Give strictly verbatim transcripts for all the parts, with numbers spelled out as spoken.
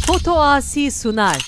Foto Asi Sunar.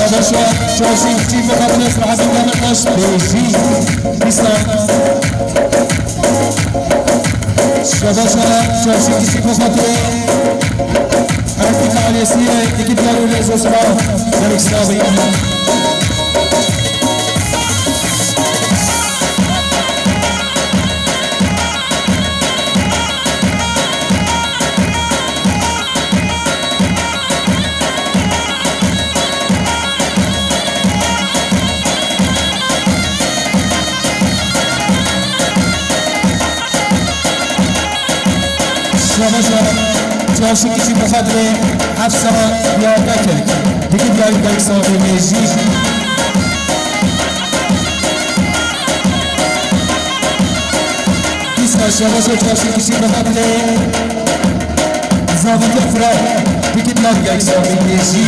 Yavaşça çalışın, çift ve kadınız rahatsız olmamış, beşi, bir saniye. Şabaşa çarşı kişi kokatı. Erkek ailesi, iki diğer öyle zosma. Demek sağlayın. Şabaşa çarşı kişi bi xatirê Hefsa Diyarbekir. Dikî Diyarbekir safê mêjî. Dîsa şabaşa çarşı kişi bi xatirê Zavîtiya Firat. Dikî Diyarbekir safê mêjî.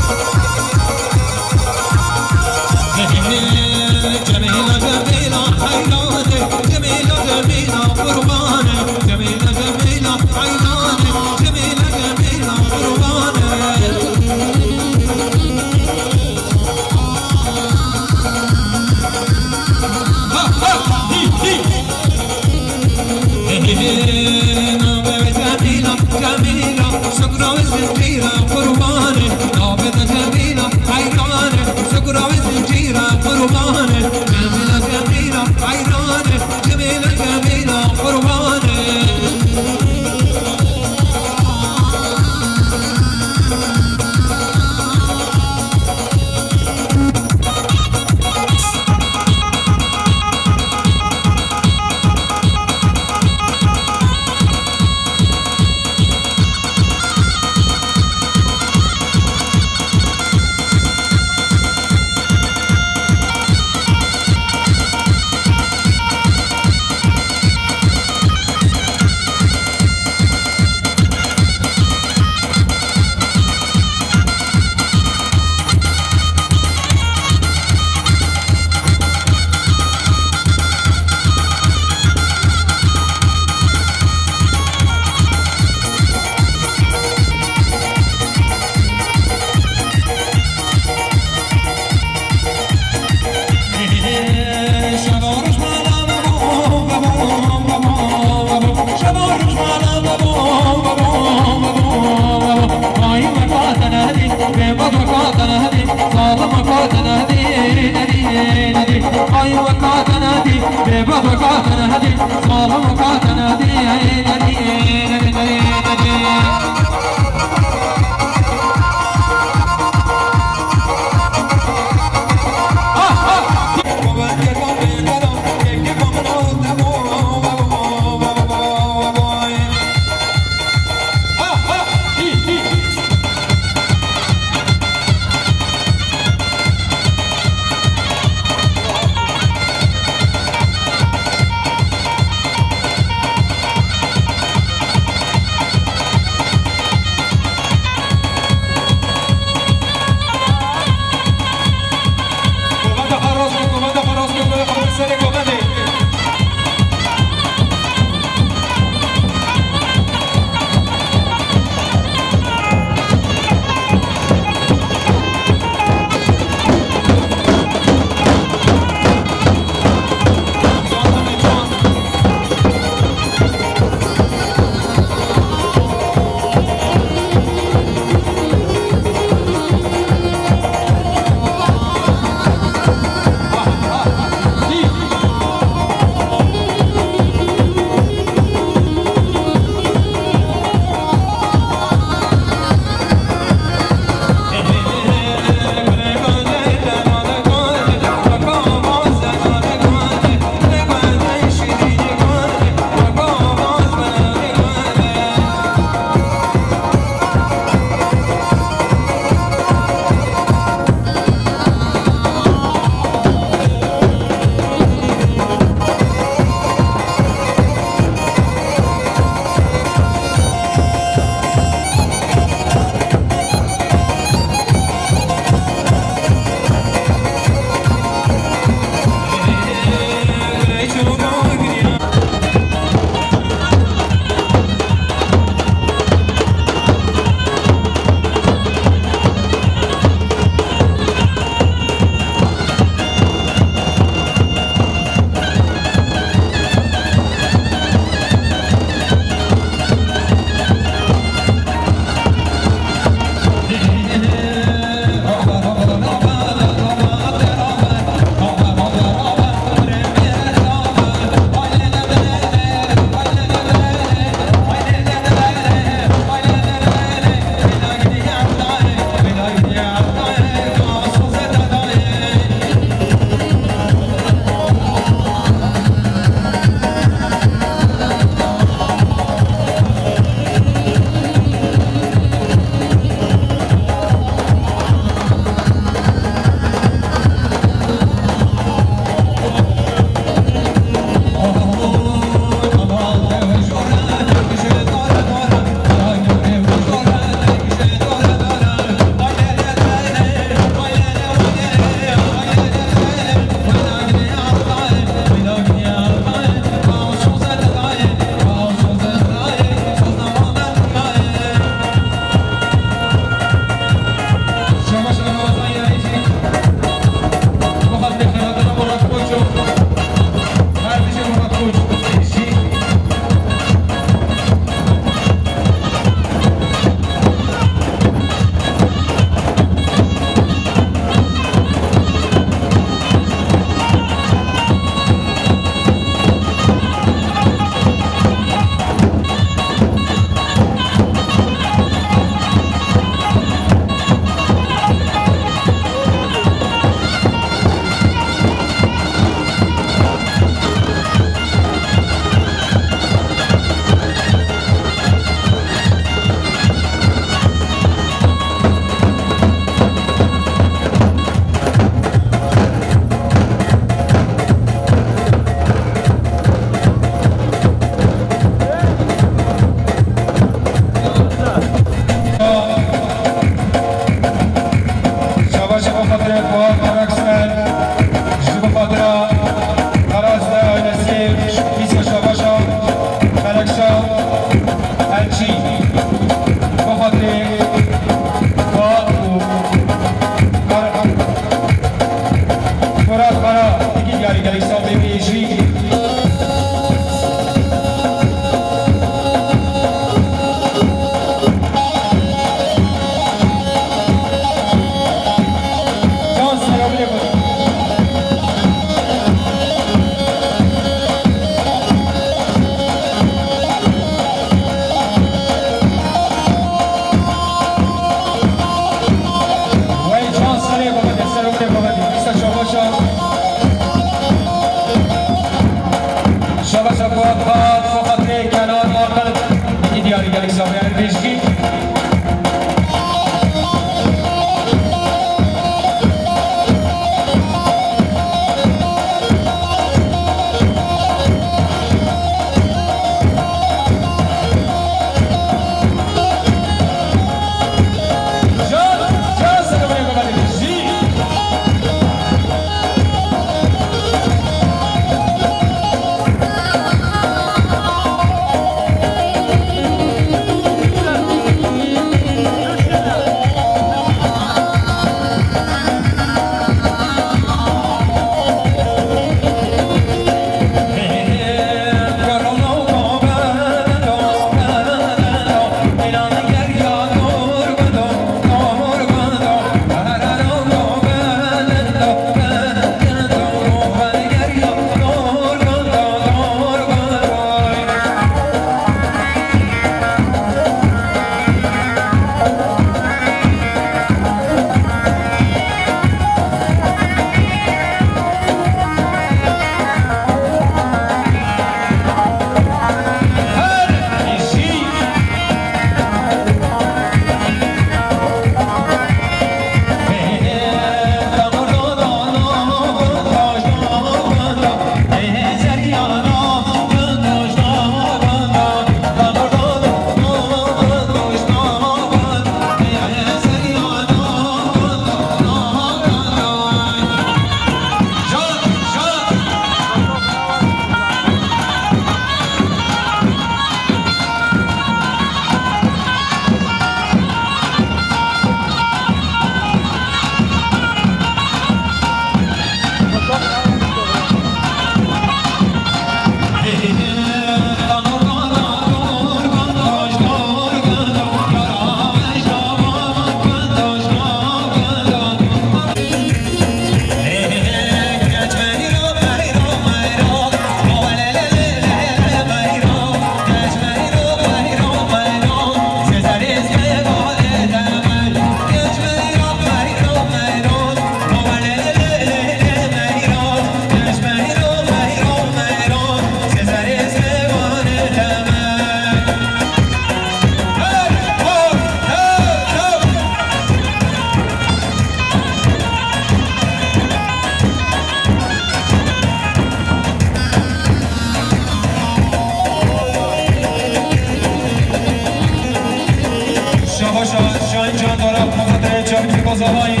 Can Dorap, bi xatirê çavî Kozavayî.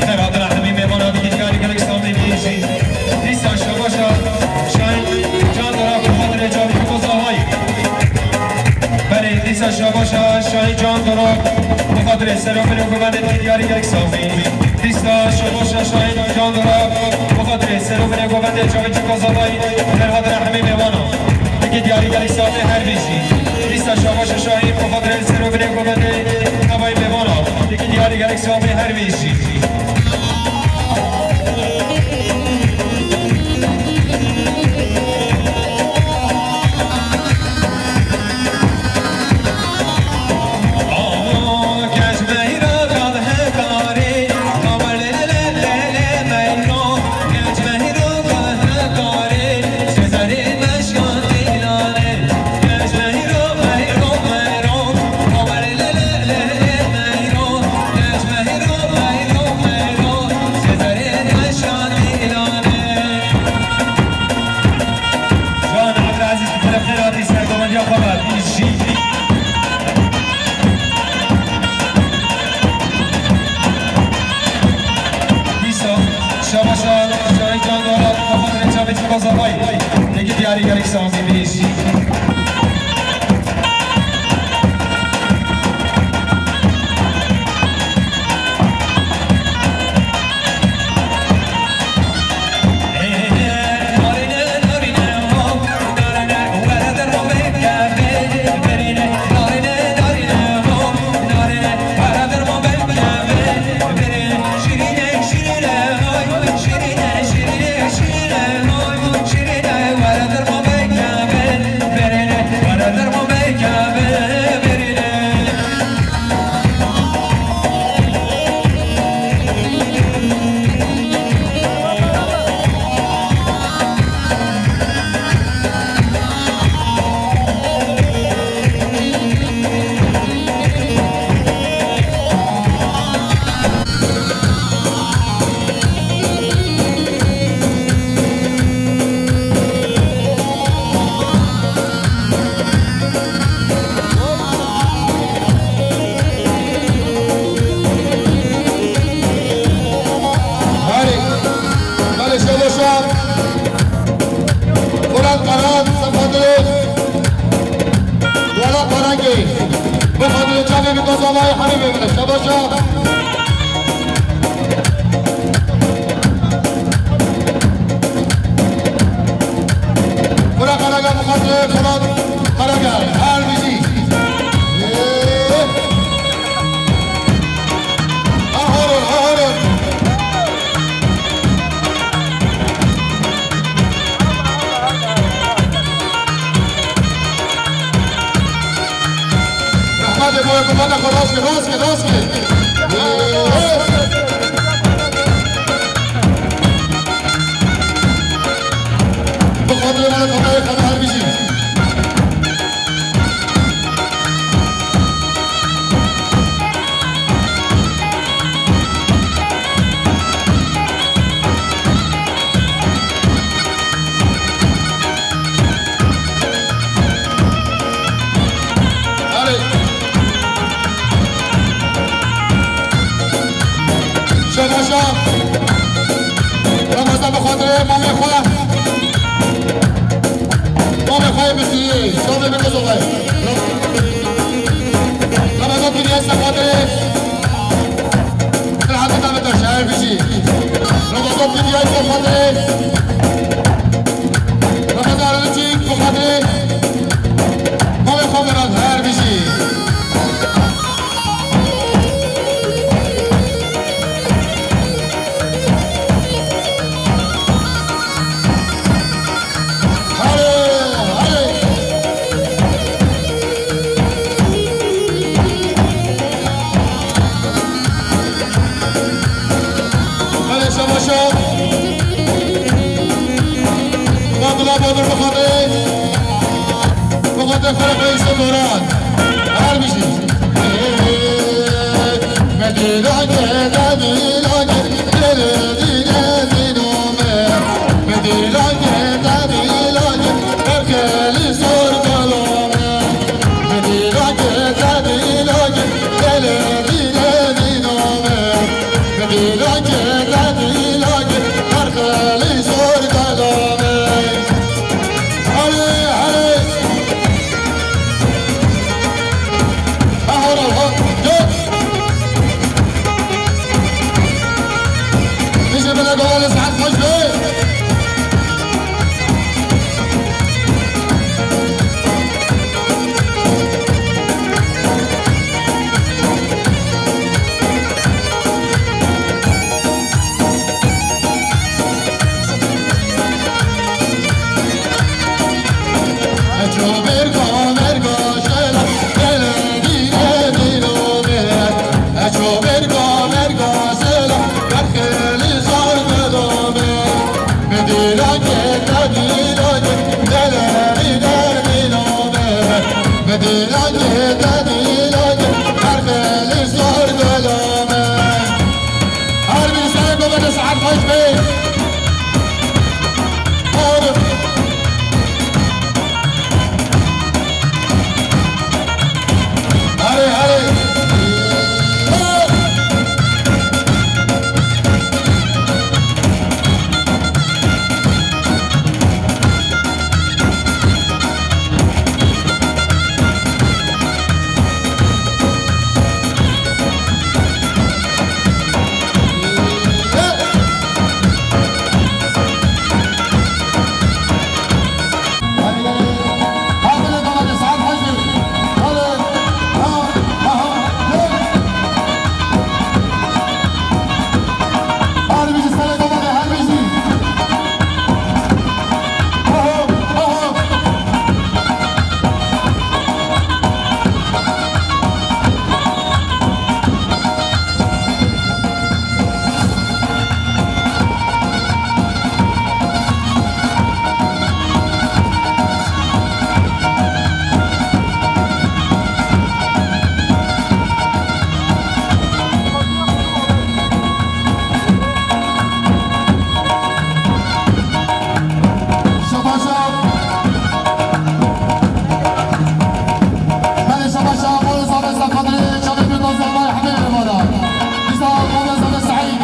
Xêr hatina hemî mêvana, digî diyarî gelek samî bêjî. Dîsa şabaşa Şahîn Can Dorap, bi xatirê çavî Kozavayî. Berê dîsa şabaşa Şahîn Can Dorap, bi xatirê serofinê û govendê digî diyarî gelek samî. Dîsa şabaşa Şahîn Can Dorap, bi xatirê serofinê govendê çavî Kozavayî. Xêr hatina hemî mêvana. Digî diyarî gelek samî her bêjî. Dîsa şabaşa Şahîn, bi xatirê serofinê govendê Navayê mêvana, digî diyarî gelek samî her bêjî. Can Abdulaziz, bi xêr hatî ser komandiya xwe ve, bîst jî. Dîsa, şabaşa Şahîn Can Dorap, bi xatirê çavê Kozavayî. Digî diyarî gelek samî bêjî. Belê, belê, şabaşa. Furat Arat, Sefadir. Wala Karagê. Bi xatirê çavê Kozavayî herî bêmine. Şabaşa. Furat Karaga, bi xatirê Furat Karaga. Her bijî. Ê. Ahoro, ahoro. Rehmetê boye, kumana xwe rast kir, rast kir, rast kir. Bi xatirê me de kamerayê xwe her bijî. Alê. Şebaşa. Ramazan bi xatirê mamê xwe. Mamê xwe yê Misirî. Şovê min kizovay. Ramazan kiriye se xatirê. Rehetê te bide şair bijî. Ramazan kiriye se xatirê. Ramazan Arıcı bi xatirê mamê xwe Miran her bijî. Hale, hale. Hale, şabaşa. Abdullah Bahadır bi xatirê. Bi xatirê Xelefê Îsa Doran. Her bijî. Medîlake, medîlake, dere dîne dînome. Medîlake, medîlake, berkelî sor kalome. Medîlake, medîlake, dere dîne Her bir sene babada saat kaç be? Hadi. Hadi, hadi. Şabaş şaf. Belê şabaş şaf, bo zave Sefqadirê çavê bin Dozlama hemê êvara. Dîsa bo zave Seîd.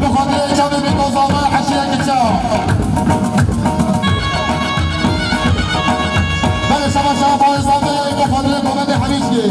Bi xatirê çavê bin Dozlama heşiye kiça. Belê şabaş şaf, bo zave bi xatirê Mehmedê Hemîşkê.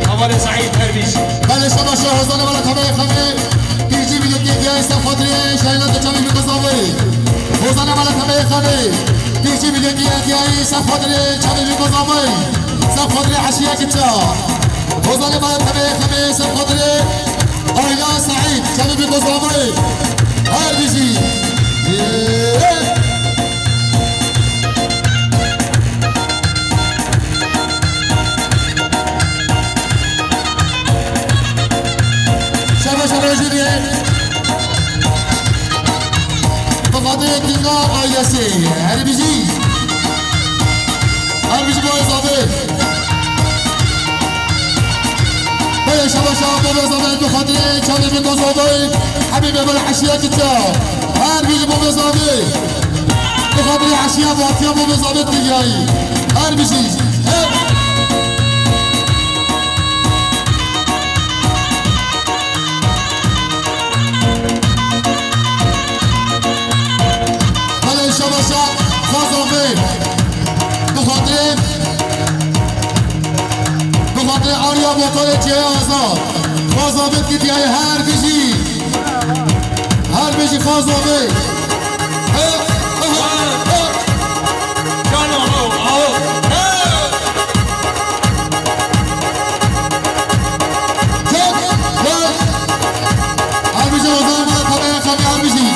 Hevalê Seîd Dervîş. Belê şabaş şaf, hozane mala tevayê xemê. Pîrcî vîdyo kê diyayê ser xatirê şahîna te çavê min kozavê. Hozane mala tevayê xemê. Pîrcî vîdyo kê diyayê ser xatirê çavê min kozavê. Ser xatirê eşiya kiça. Hozane mala tevayê xemê ser xatirê Ayla Seîd, çavê min kozavê. Her bijî. Şaba şaba jüriye. Bi xatirê Dîna ailesê. Her bijî. Her bijî bo Ezavê. Belê şaba şaba bo Ezavê, bi xatirê çavê min kozavê. Hemî bebel eşiya kiça. Her bijî bo Ezavê. Bi xatirê eşiya vatiya bo Ezavê tigayî. Her bijî. Her Motorê Çiyayê Azad. Xwezabê Tirkiyeyê her bijî. Her bijî Xwezabê. He, he, he. Can aho, aho. He. Çek, çek. Her bijî Ozan, bana tabaya çek, her bijî.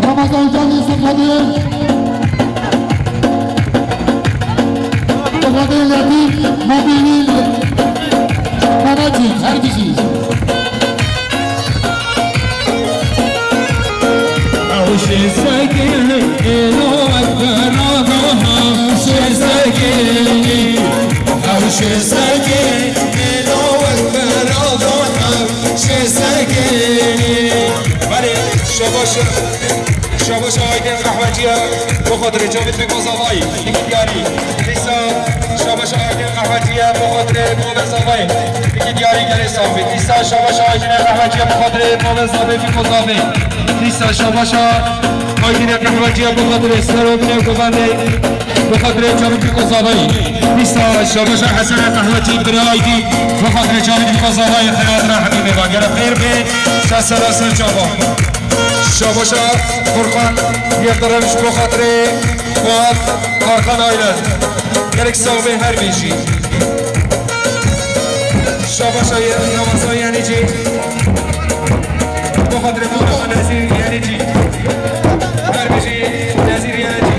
Ramazan Can Yusuf Kadir. Kadir Latif, Mabini, Mehmetçik, her kişi. Ew şê sekê êlo wek berada, ew şê sekê, ew şê sekê êlo wek berada, ew şê sekê. Belê, şabaş, şabaş Aydin Qehweciye, bo xatirê Cavit Biko Zavayî, dikî diyarî. Dîsa şabaş Aydin Qehweciye, bo xatirê Mobe Zavayî, dikî diyarî gelê Zavê. Dîsa şabaş Aydin Qehweciye, bo xatirê Mobe Zavê, Biko Zavê. Dîsa şabaşa Aydinê Qehweciya bi xatirê Serokê Govendê, bi xatirê Çavitî Kozavayî. Dîsa şabaşa Hesena Qehwecî birê Aydî, bi xatirê Çavitî Kozavayî, xeyat re hemî mêvan. Gere xêr bê, ser sera ser çava. Şabaşa Furkan Yildirim ji bo xatirê Fuat Arkan Aile. Gelek sax bê her bijî. Şabaşa Ramazan Yanîcî. Bo xatirê Mustafa Nezîr Yanîcî. Her bijî Nezîr Yanîcî.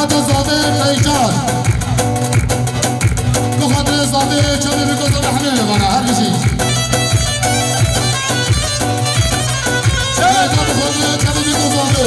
Xatir Zadê Qeycar. Bi xatirê Zadê çavê biko Zadê hemê vana, her bijî. Qeycar bi xatirê çavê biko Zadê.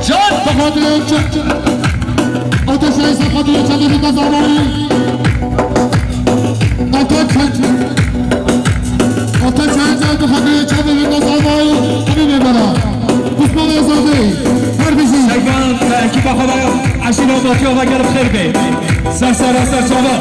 Can! Bi xatirê çi-, Ateşe ise xatirê çavê Rêka Zavayî. Nata çek. Ateşe ise bi xatirê çavê Rêka Zavayî. Hemî bêbera. Osman Êzadî. Her bijî. Seyvan, ekîpa xwe ve eşîra Batiya ve gelip xêr bê. Ser sera ser çava.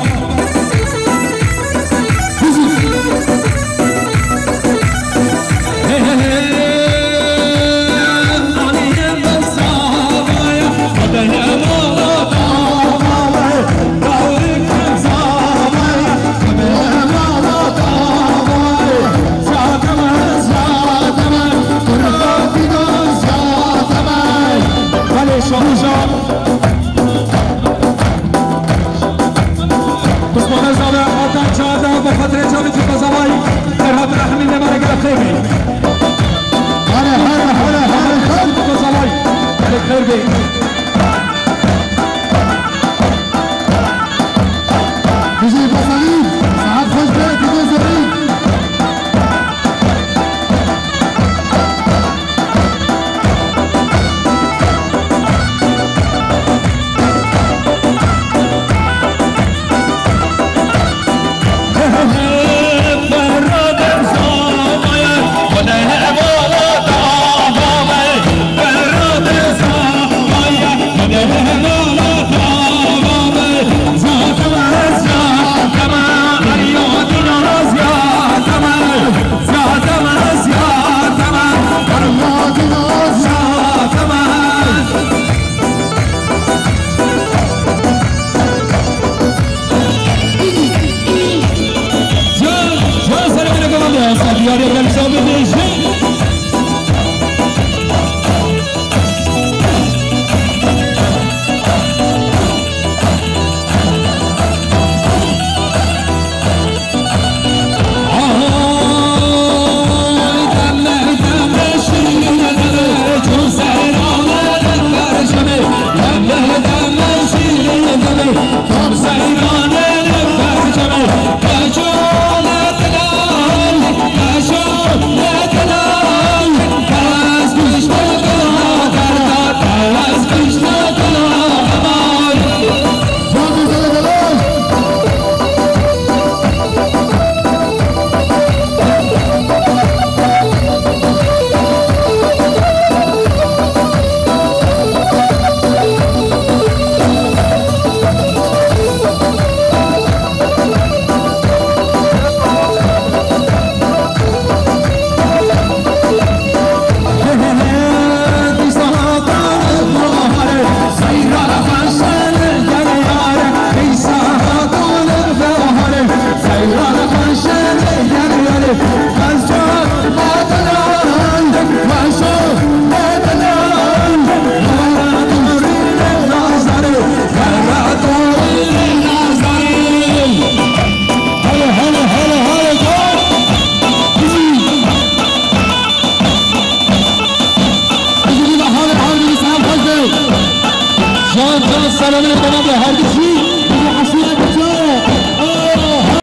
Belê, şaşa. Osman Êzadî, Hakan Çağda, bi xatirê çavê Rêka Zavayî, Ferhat Rehmî, nêmarê gele xêr bê. Hare, hare, hare, hare, hare. Rêka Zavayî, gele xêr bê. Bijî Basalî, saet xweş be, dide zerî. Can, can, serê min e, golan de, ya, sen diyarê gel, sabê bêje. Hele, hele, hele, hele, can. Hele, hele, hele, hele, can, can, selamünaleyküm abi, her bir şey.